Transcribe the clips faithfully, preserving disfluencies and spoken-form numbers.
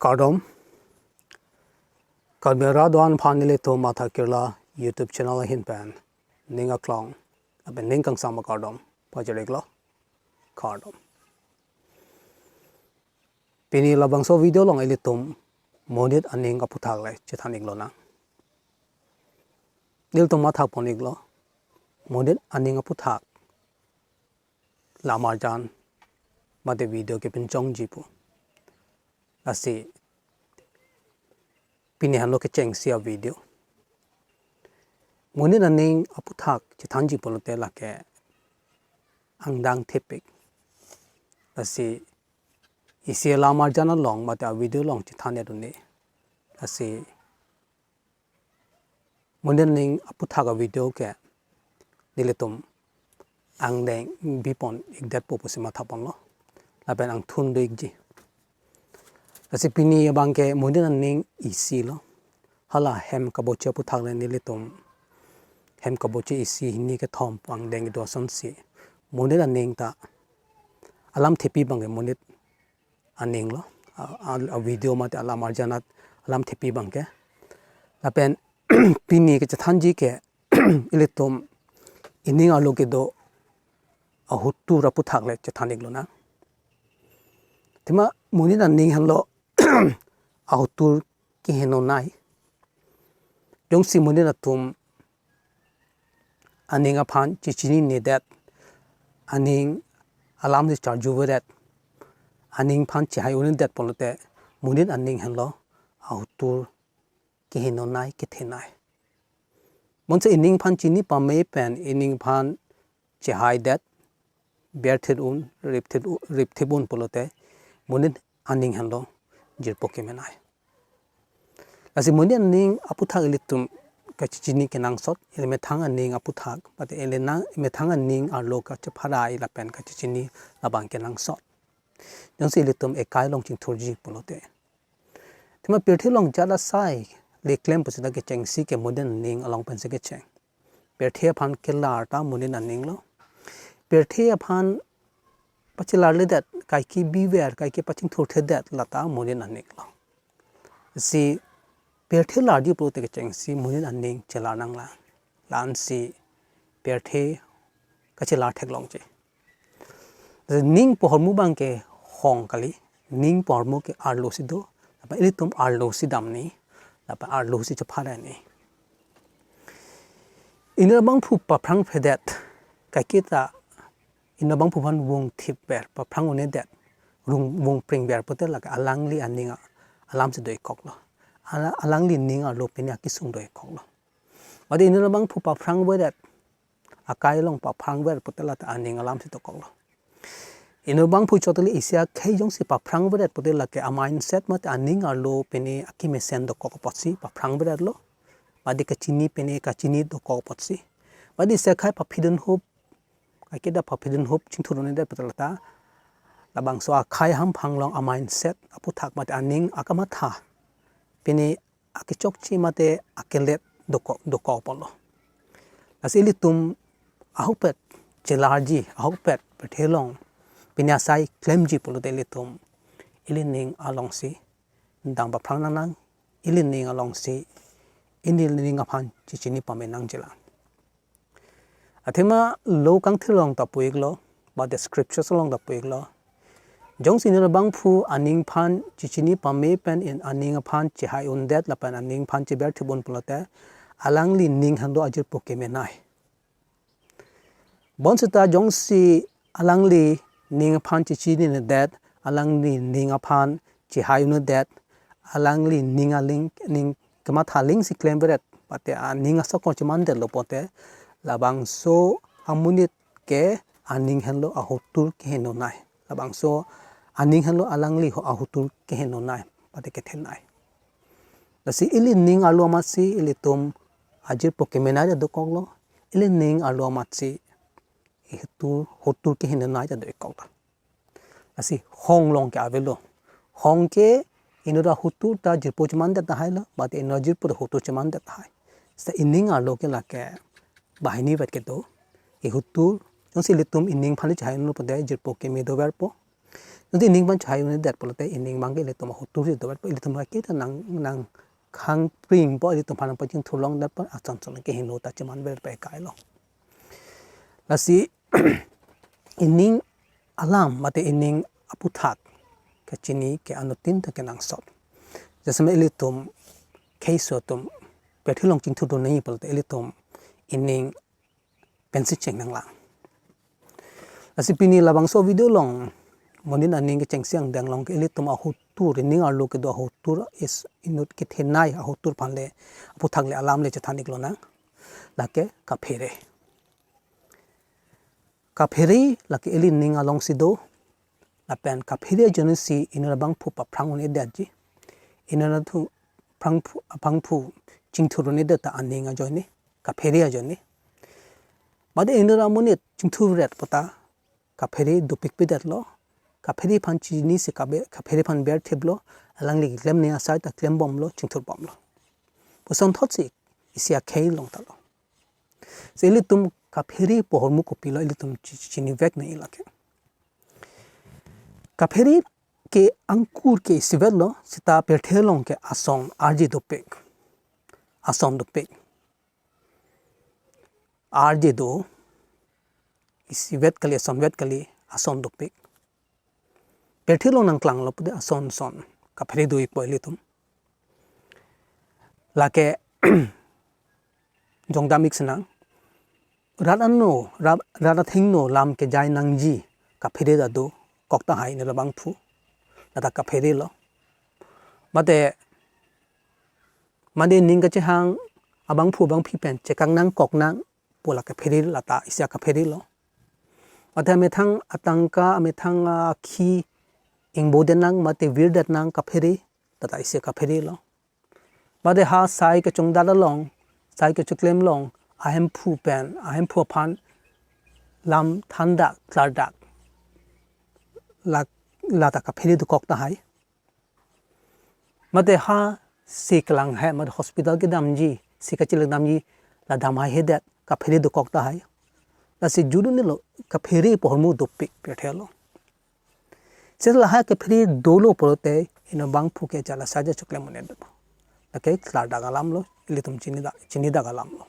Kardom. Karbi arat do-an aphan nelitum Matha Kirla YouTube channel ahin pen ning aklong lapen ning kangsam akardom pajir-iklo. Kardom. Pini labangso video along ilitum monit aning aphuthak le chethan-iklonang. Nelitum matha pon-iklo, monit aning aphuthak lamarjan mate video kepinchongji pu. Lasi pini henlo kechengsi avideo. Monit aning aphuthak chethanji pulote lake angdeng thepik. Lasi isi lamarjan along mate avideo along chethan-et un-e. Lasi monit aning aphuthak avideo ke nelitum angdeng bipon-ikdetpo pusi matha ponlo. Lapen angthun do-ikji. Lasi pini abang ke monit aning isi lo. Hala hem kaboche aphuthak le nelitum hem kaboche isi hini kethom angdeng do asonsi monit aning ta alam thepi abang ke monit aning lo. A, a, avideo mate alamarjan at alam thepi abang ke. Lapen pini kechethanji ke ilitum ining arlo kedo ahotur aphuthak le chethan-iklonang. Athema monit aning henlo ahotur kehenonei. Jongsi monit atum aning aphan chechininedet, aning alamsi charjuvedet, aning aphan chehai un-edet pulote monit aning henlo ahotur kehenonei, kethenei. Bonsi ining aphan chini pame pen ining aphan chehaidet, berthip un, ripthip u-, ripthip un pulote monit aning henlo jirpo kemenei. Lasi monit aning aphuthak ilitum kachechini kenangsot, ili methang aning aphuthak, mate ili nang methang aning arlo kacheparai lapen kachechini labang kenangsot. Jongsi ilitum ekai along chingthurji pulote. Athema pirthe along jat asai le klem pusita kechengsi ke monit aning along pensi kecheng. Pirthe aphan kelar ta monit aning lo. Pirthe aphan pachelarledet, kaike biver, kaike pachingthurthedet lata monit aning lo. Si pirthe larji pulote kechengsi monit aning chelar nanglang. La-ansi pirthe kachelar theklongji. Ning pu ahormu abang ke hong kali, ning pu ahormu ke arlo si do, lapen ilitum arlo si damji, lapen arlo si chepharani. Inut abangphu paphrangphedet, kaike ta inut abangphu aphan vung thipver, paphrang un-edet, rung vung pringver pulote lake alangli aning a-, alamsi do-ikkoklo. Ala-, alangli ning arlo pini akesung do-ikkoklo. Mate inut abangphu paphrangvedet, akai along paphrangver pulote lata aning alamsi dokoklo. Inut abangphu choteli isi akhei jongsi paphrangvedet pulote lake a-mindset mate aning arlo pini akemesen dokok apotsi paphrangvedetlo. Mate kachini pini kachini dokok apotsi. Mate isi akhei paphidunhup, kaike ta paphidunhup chingthur un-edet pulote lata labangso akhei hamphang along a-mindset aphuthak mate aning akamatha pini akechokche mate akelet dokok, dokok apotlo. Lasi ilitum ahokpet chelarji, ahokpet pirthe along pini asai klemji pulote ilitum ili ning alongsi dam paphrang nangnang, ili ning alongsi ili ning aphan chechini pame nangjilang. Athema law kangthir along ta pu-iklo, ba the scriptures along ta pu-iklo. Jongsi inut abangphu aning aphan chechini pame pen in aning aphan chehai undet lapen aning aphan cheberthip un pulote, alangli ning henlo ajirpo kemenei. Bonsita jongsi alangli ning aphan chechininedet, alangli ning aphan chehai undet, alangli ning aling, ning kamatha alingsi klemveret, mate aning asokong chemandetlo pulote, labangso amonit ke aning henlo ahotur kehenonei. Labangso aning henlo alangli ho ahotur kehenonei, mate kethenei. Lasi ili ning arlo amatsi ilitum ajirpo kemenei ta dokoklo, ili ning arlo amatsi ihotur, hotur kehenonei ta do-ikkoklo. Lasi hong along ke avelo. Hong ke inut ahotur ta jirpo chemandet tahailo, mate inut ajirpo ta hotur chemandet tahai. Seta ining arlo ke lake banghini vet kedo. Ihotur, jongsi ilitum ining aphan chehai unlo pulote jirpo keme doverpo. Nanti ining abang chehai un-edet pulote ining abang ke ilitum ahotur si dovet po, ilitum ke ta nang, nang khang pring po, ilitum aphan pachingthur longdet po, ason son kehingno ta cheman ver pe kai lo. Lasi ining alam mate ining aputhak kachini ke anuttin ta kenangsot. Jasemet ilitum kheiso atum pirthe along chingthurdun nangji pulote ilitum ining pensi cheng nanglang. Lasi pini labangso video along monit aning kechengsi angdeng along ke ilitum ahotur, ining arlo kedo ahotur, is inut kethenei ahotur aphan le, aputhak le, alam le chethan ik lonang. Lake kaphere. Kaphere lake ili ning alongsi do. Lapen kaphere ajoinesi inut abangphu paphrang un-edetji. Inut athu phrangphu, aphrangphu chingthur un-edet ta aning ajoine, kaphere ajoine. Mate inut amonit chingthurret puta kaphere dopikpedetlo. Kaphere aphan chinisi kabe, kaphere aphan berthiplo. Alangli klemne asai ta klembomlo, chingthurbomlo. Pusonthotsi isi akhei along ta lo. Si ilitum kaphere pu ahormu kopilo ilitum chi-, chinivek nangji lake. Kaphere ke angkur ke isivet lo, seta pirthe along ke asong arje dopik. Ason dopik. Arje do, isivet kali, asonvet kali, ason dopik. Pirthe along nangklanglo pulote ason son kaphere do-ikpo ilitum. Lake jongdam ik sinang. Rat ano, rat, rat athengno lam kejai nangji kaphere ta dokok tahai inut abangphu. Lata kaphere lo. Mate, mate ning kachehang abangphu abangphi pen chekak nangkok nang pu la kaphere, lata isi akaphere lo. Mate amethang atangka, amethang akhi ingbodet nang, mate virdet nang kaphere, lata isi akaphere lo. Mate ha sai kachongdat along, sai kachoklem along, ahemphu pen, ahemphu aphan lam thandak, klardak. La, lata kaphere dokok tahai. Mate ha si kelang hai, mate hospital kedamji, si kachilak damji, la dam haihedet, kaphere dokok tahai. Lasi judunelo kaphere pu ahormu dopik pirthe along. Si lahai kaphere dolo pulote inut abangphu ke jala saja choklem un-edet. Lake klardak alam lo, ilitum chinidak, chinidak alam lo.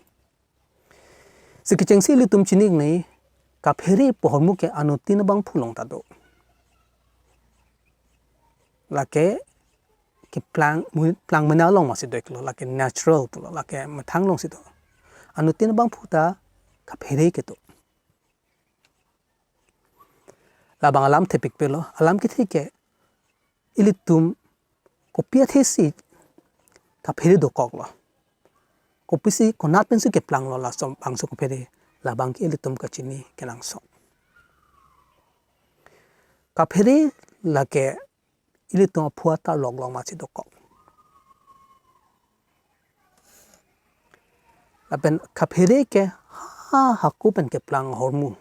Si kechengsi ilitum chini ik nangji kaphere pu ahormu ke anuttin abangphu along ta do. Lake keplang, mu-, plang mena along masi do-iklo, lake natural pulo, lake methang alongsi do. Anuttin abangphu ta kaphere kedo. Labang alam thepikpelo, alam kethe ke ilitum kopi athesi kaphere dokoklo. Kopisi konat pensi keplanglo laso bangso kaphere, labang ke ilitum kachini kenangsot. Kaphere lake ilitum aphu atarlok along masi dokok. Lapen kaphere ke ha hako pen keplang ahormu.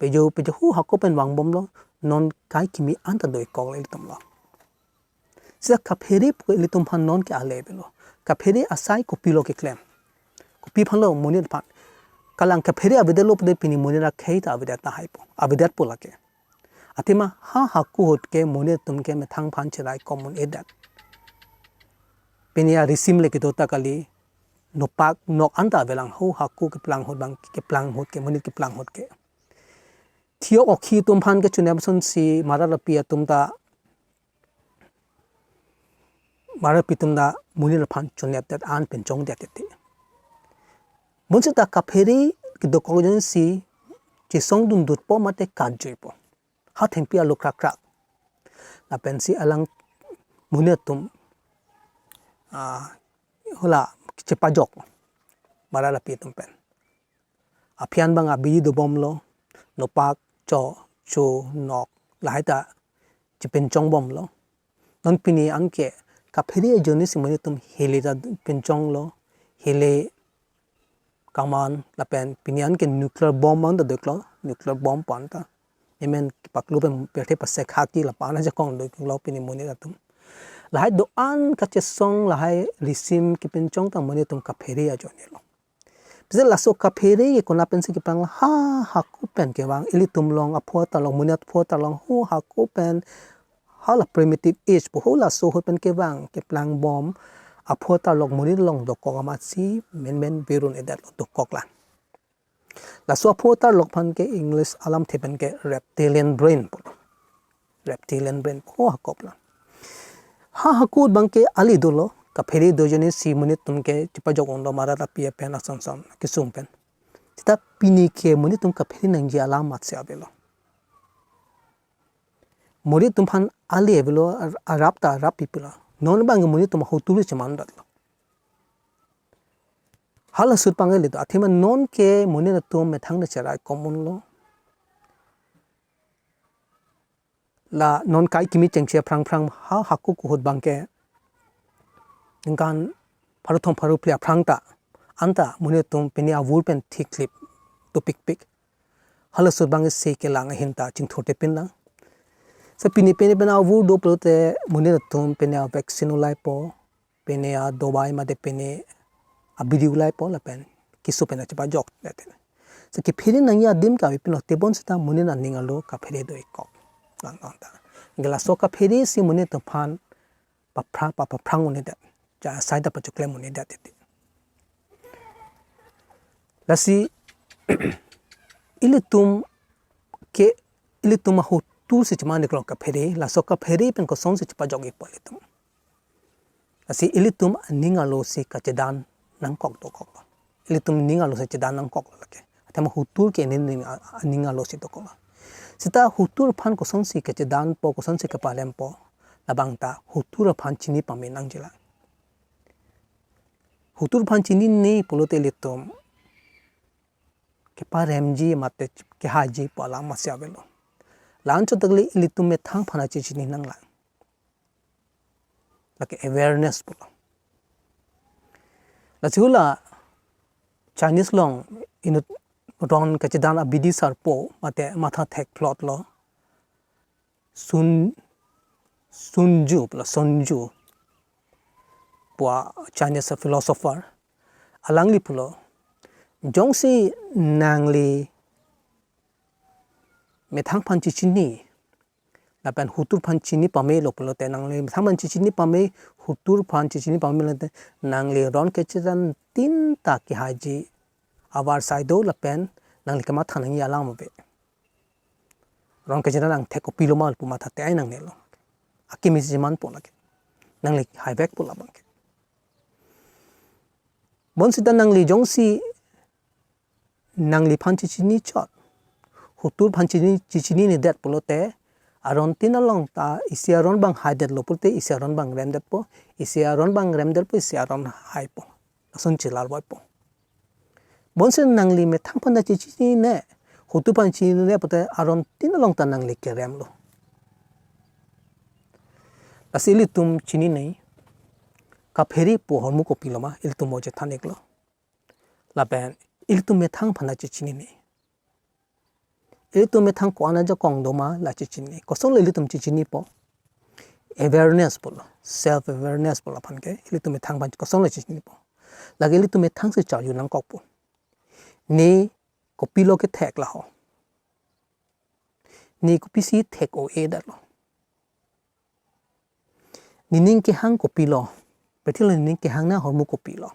Pejo, pejo hu hako pen vangbomlo, non kai kimi anta do-ikkok ilitum lo. Seta kaphere pu ilitum aphan non ke ale avelo. Kaphere asai kopilo keklem. Kopi aphanlo monit aphan. Kalang kaphere avedetlo pulote pini monit akhei ta avedet tahaipo. Avedetpo lake. Athema ha hako ahut ke monit atum ke methang aphan cherai kom un-edet. Pini arisim le kedo ta kali, nopak nok anta avelang ho hako keplang ahut abang, keplang ahut ke, monit keplang ahut ke. Thiyok okhi atum aphan kechonep asonsi marat api atum ta, marat api atum ta monit aphan chonepdet an pinchongdet titi. Bonsita kaphere kedokok ajoinesi chesongdundutpo mate katjuipo. Ha thengpi alo krakrak. Lapensi alang monit atum, ah, hala chepajok marat api atum pen. Aphi an abang abidi dobomlo, nopak, cho, cho, nok, lahai ta chepinchongbomlo. Non pini anke kaphere ajoinesi monit atum hili ta pinchonglo, hili kaman lapen pini anke nuclear bomb anta do-iklo, nuclear bomb pu anta. Amen, paklo pen pirthe pasek haki lapu an ajakong do-iklo pini monit atum. Lahai do-an kachesong lahai risim kepinchong ta monit atum kaphere ajoinelo. Pisi laso kaphere ke konat pensi keplang, ha hako pen kevang, ilitum along aphu atarlok, monit aphu atarlok, ho hako pen, hala primitive age pu ho laso ahut pen kevang, keplangbom aphu atarlok monit along dokok amatsi menmen virun-edetlo, dokoklang. Laso aphu atarlok aphan ke English alamthe pen ke reptilian brain pulo. Reptilian brain pu ho hako pen. Ha hako abang ke ale dolo, kaphere do ajoine si monit atum ke chepajok unlo, marat api apen ason son kesung pen. Seta pini ke monit atum kaphere nangji alam amatsi avelo. Monit atum aphan ale avelo, ar-, arap ta arap pi pulo. Non abang ke monit atum ahutur cheman detlo. Hala ahut abang ke ale do, athema non ke monit atum methang ta cherai kom unlo. La non kai kimi chengche aphrang aphrang ha hako ahut abang ke ningkan pharo thom pharo phli aphrang ta, anta monit atum pine avur pen thiklip dopikpik. Hala ahut abang ke se kelang ahin ta chingthurte pinlang. Seta pine pine pen avur do pulote monit atum pine a-vaccine ulaipo, pine adawai mate pine abidi ulaipo lapen keso pen chepajok det. Seta kaphere nangji adim ke ave pinlo, tebon seta monit aning arlo kaphere do-ik kok. Lang lang ta. Anke laso kaphere si monit atum aphan paphrang, pa-, paphrang un-edet. Ja asai ta pachoklem un-edet titi. Lasi ilitum ke, ilitum ahutur si cheman-iklo kaphere, laso kaphere pen kosonsi chepajok-ikpo ilitum. Lasi ilitum aning arlo si kachedan nangkok dokoklo. Ilitum ning arlo si chedan nangkoklo lake. Athema hutur ke nening a-, aning arlo si dokoklo. Seta hutur aphan kosonsi kachedanpo, kosonsi kaparempo, labang ta hutur aphan chini pame nangjilang. Hutur aphan chinine pulote ilitum keparemji mate kehaiji pu alam amatsi avelo. La-an chot ta kali, ilitum methang aphan ta chechini nanglang. Lake awareness pulo. Lasi hula Chinese along inut ron kachedan abidi sarpo mate matha thekplotlo. Sun, Sun Tzu pulo, Sun Tzu pu a-Chinese philosopher. Alangli pulo, jongsi nangli methang aphan chechini lapen hutur aphan chini pamelo pulote, nangli methang aphan chechini pame, hutur aphan chechini pamelo te, nangli ron kachedan tin ta kehaiji avarsai do lapen nangli kematha nangji alam ave. Ron kachedan angthek kopilo ma pu matha te ai nangnelo. Akimi si chemanpo lake. Nangli haivekpo labang ke. Bonsita nangli jongsi nangliphan chechini chot, hutur aphan chini, chechini nedet pulote, aron tin along ta isi aron abang haidetlo pulote, isi aron abang remdetpo, isi aron abang remdetpo, isi aron haipo. Lason chelarvoipo. Bonsi nangli methang aphan ta chechinine, hutur aphan chinine pulote aron tin along ta nangli keremlo. Lasi ilitum chinine, kaphere pu ahormu kopilo ma, ilitum mo chethan-iklo. Lapen ilitum methang aphan ta chechinine. Ilitum methang ko-an ajakong do ma la chechinine. Kosonlo ilitum chechinipo? Awareness pulo. Self awareness pulo aphan ke. Ilitum methang aphan kosonlo chechinipo? Lake ilitum methang si charju nangkokpo. Ne kopilo kethek la ho? Ne kopisi thek-o-e detlo? Nening kehang kopilo? Pirthe along nening kehang ahormu kopilo?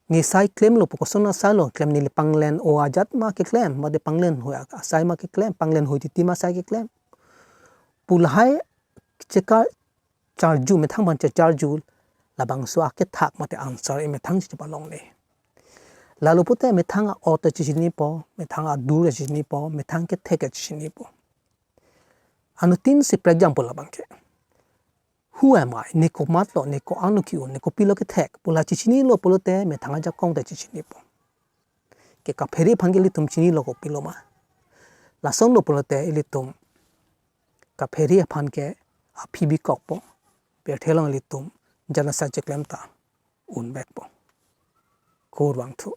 Ne sai klemlo pu koson asailo klem, neli panglen-o ajat ma keklem, mate panglenhui asai ma keklem, panglenhui titi ma asai keklem pu lahai chekacharju, methang aphan checharju, labangso akethak mate answer emethang si chepalongle. Lalo pulote methang a-ot ta chechinipo, methang adur ta chechinipo, methang kethek ta chechinipo. Anuttin si prekjampo labang ke. Who am I? Ne komatlo, ne ko-anlo ke-un, ne kopilo kethek pu la chechinilo pulote methang ajakong ta chechinipo. Ke kaphere aphan ke ilitum chinilo kopilo ma? Lasonlo pulote ilitum kaphere aphan ke aphi bikokpo, pirthe along ilitum jan asai cheklem ta unvekpo. Kurvangthu.